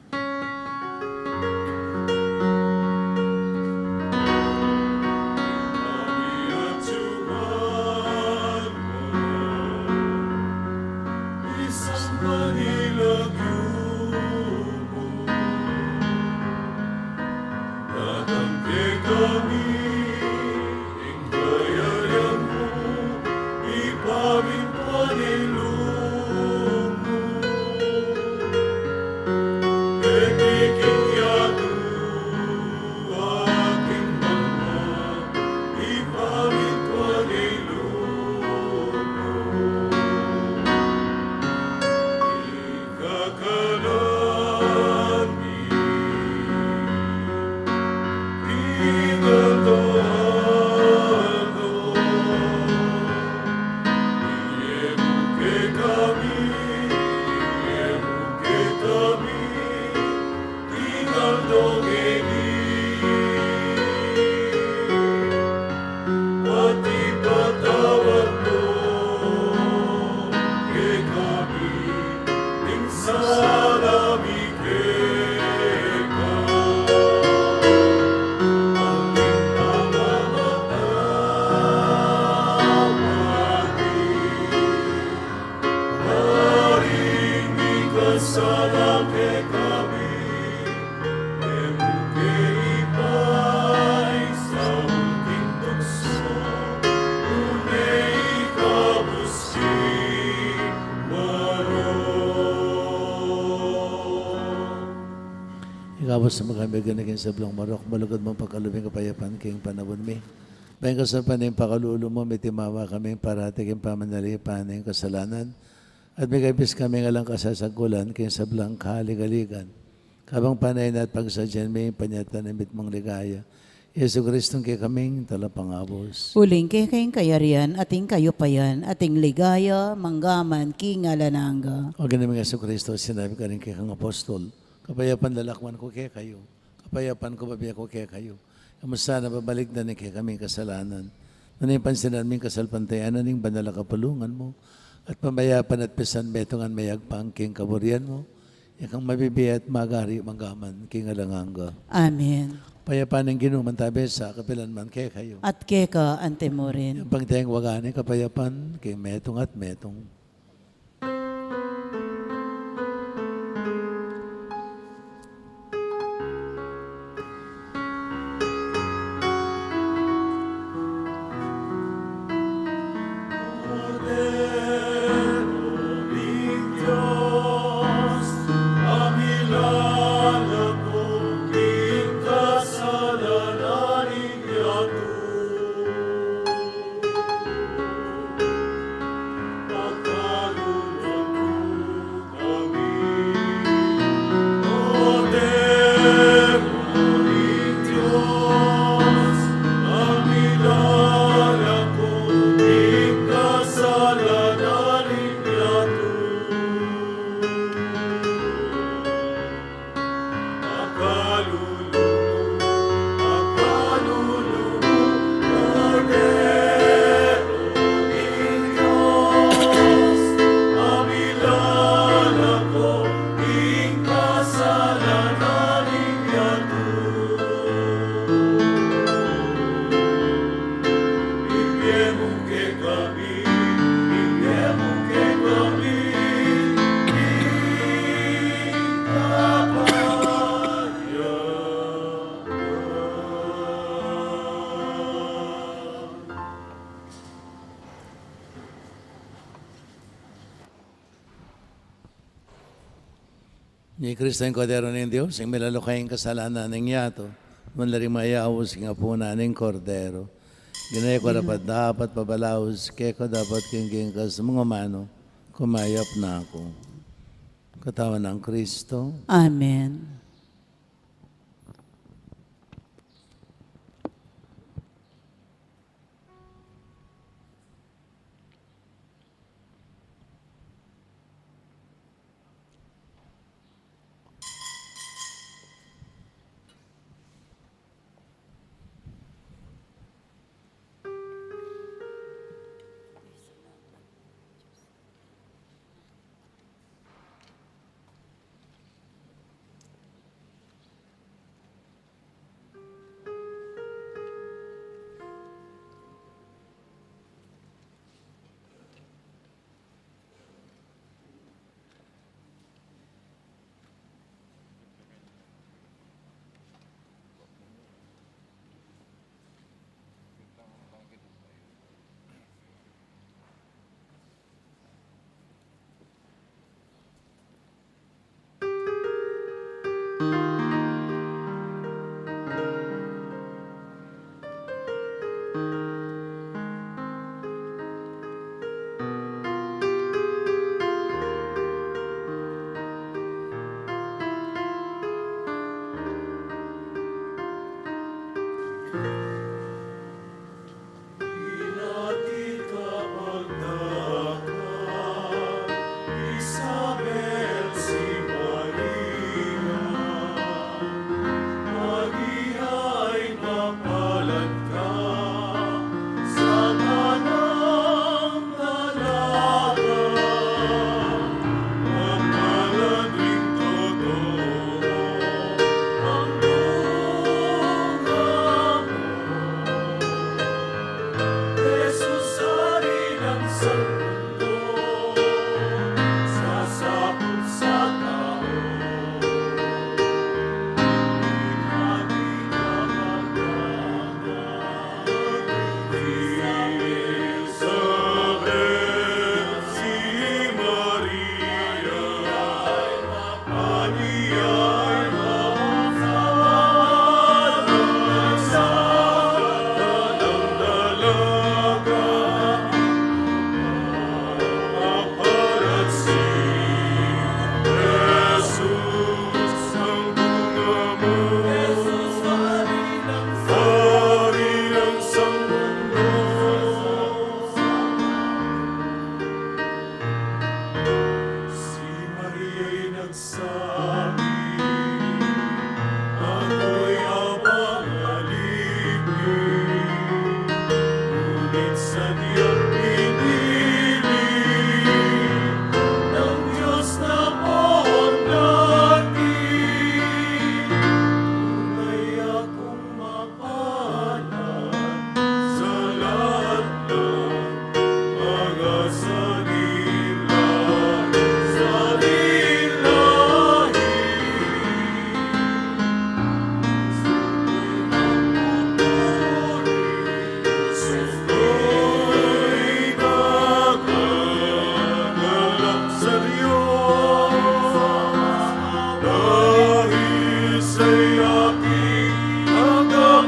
Ikabus mu kami king sablang marok, malugud mung pakalub ing kapayapan king panaun mi. Ban king kasapan ning pakalulu mu, mitimawa kami parati king pamanalipan ning kasalanan. At migabis kami king alang kasasagkulan king sablang kaligaligan. Kabang panaynan at pagsadyan mi ing panyatang ning mitmung ligaya. Jesu Kristong kekaming talapangabus. Uling keka ing kayarian at ing kayupayan at ing ligaya manggaman king alang angga. O Ginu ming Jesu Kristo, sinabi mu karing kekang apostol, kapayapan lalakwan ku kekayu, kapayapan ku bibie ku kekayu. E mu sana babalikdan ing kekaming kasalanan, nune pansinan mu ing kasalpantayanan ning banal a kapulungan mu, at pamayapan at pisan metungan mayagpang king kaburian mu, ikang mabibie at magari manggaman king alang angga. Amen. Kapayapan ning Ginu mantabe sa kapilan man kekayu. At keka antimurin. Ing pangtengwaga ning kapayapan king metung at metung. Ni Kristo ing Kordero ning Dios, ing milalukwa king kasalanan ning yatu. Manlaring mayaus king apunan ning Kordero. Ginu ku, e ku karapat-dapat pabalaus, keka dapot king kekang manu, kumayap na ku. Katawan nang Kristo. Amen.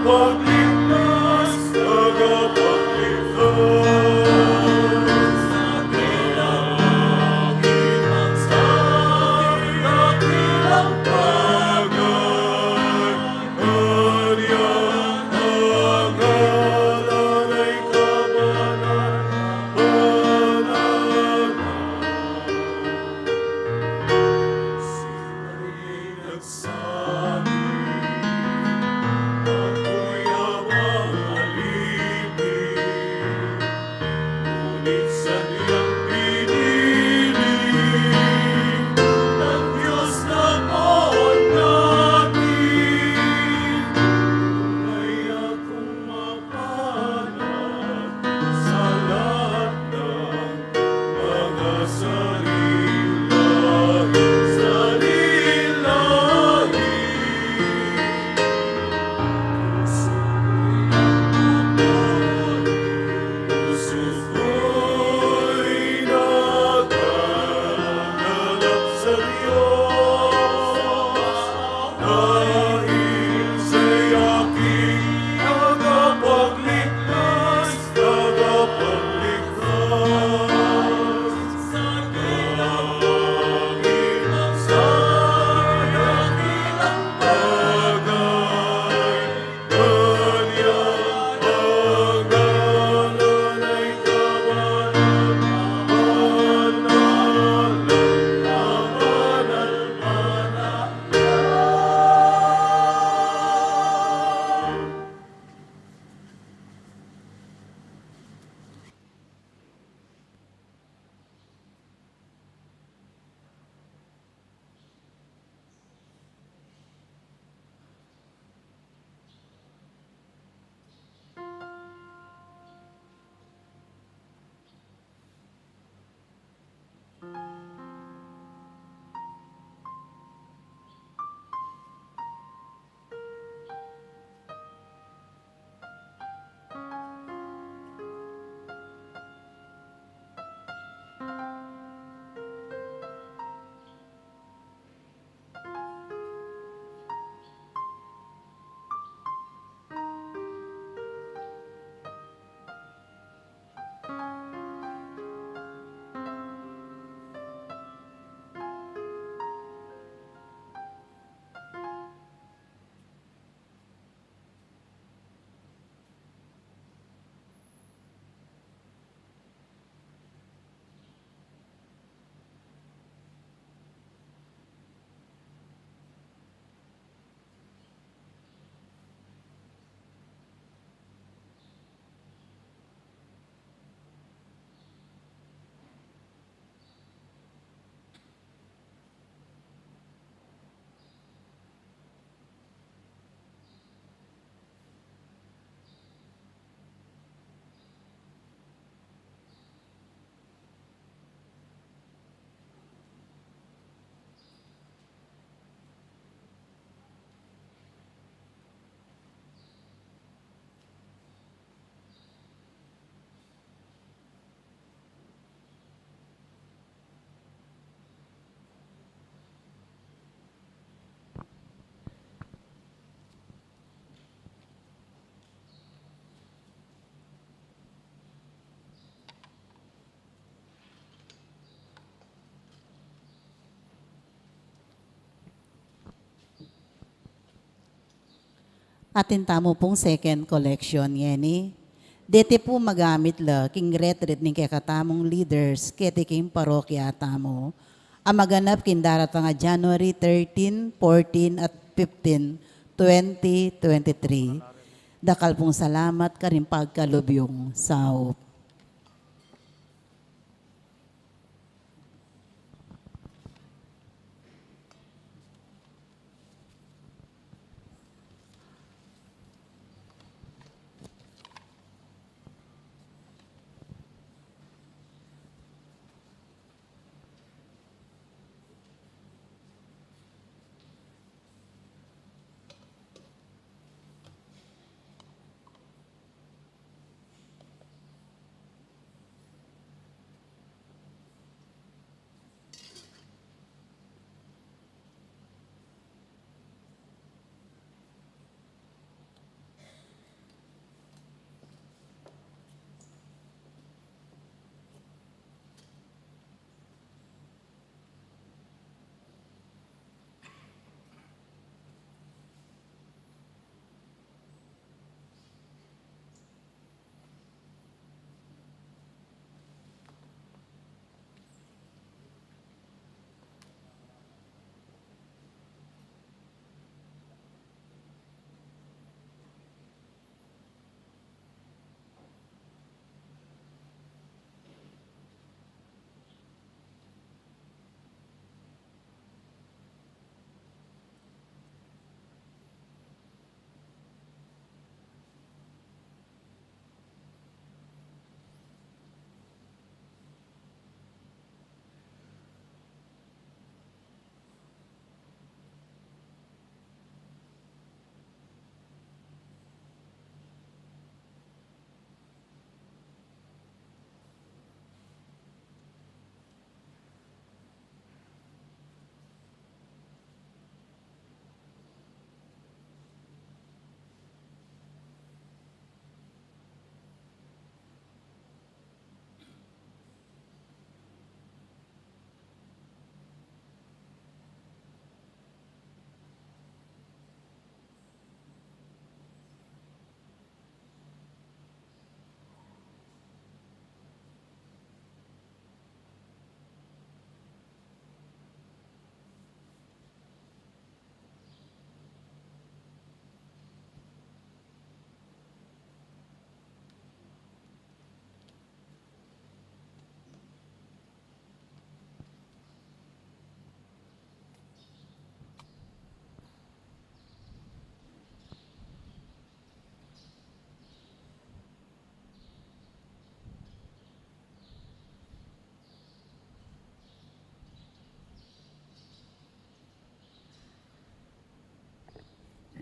Tagapagligtas, tagapagligtas, sa dakilang pangalan, kanyang pangalan ay kabanal, banal. Sila'y nagsabi, ako'y abang alipin, ngunit sadyang pinili ng Diyos na poon natin. Tunay akong mapanat sa lahat ng mga sarilahin, sarilahin. Puso ko'y nagmamahal, puso ko'y naghahanap sa Diyos. Dahil siya'y aking tagapagligtas, tagapagligtas. Sa dakilang, sa dakilang bagay, kanyang pangalan ay kabanal, kabanal, kabanal, kabanal. Atin tamu pung second collection ngeni. Deti pu magamit la king retreat ning kekatamung leaders keti king parokya tamu a maganap king daratang a January thirteen, fourteen, at fifteen, twenty twenty-three. Dakal pung salamat karing pagkalub yung saup.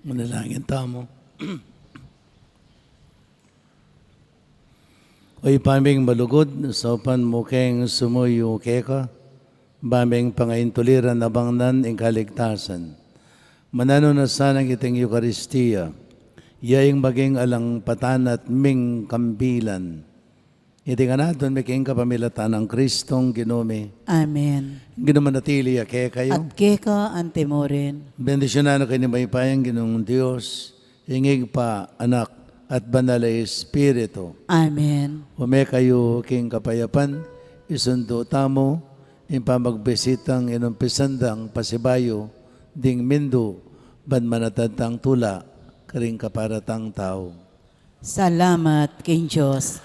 Manalangin tamu. O Ibpa ming malugud, saupan mu keng sumuyu keka, ba ming pangaintuliran abang nan ing kaligtasan. Mananu na sana iting Eukaristia, ya ing maging alang patanat ming kambilan. Iti ngan aduan mi king kapamilatan nang Kristong Ginu mi. Amen. Ginu manatili ya kekayu. At keka antimurin. Bendisyunan na kayu ning Mayupayang Ginung Dios, ing Ibpa, Anak, at Banal a Espiritu. Amen. Ume kayu king kapayapan, isundu tamu ing pamagbisitang inumpisan dang pasibayu ding mindu ban manatad tang tula karing kaparatang tau. Salamat king Dios.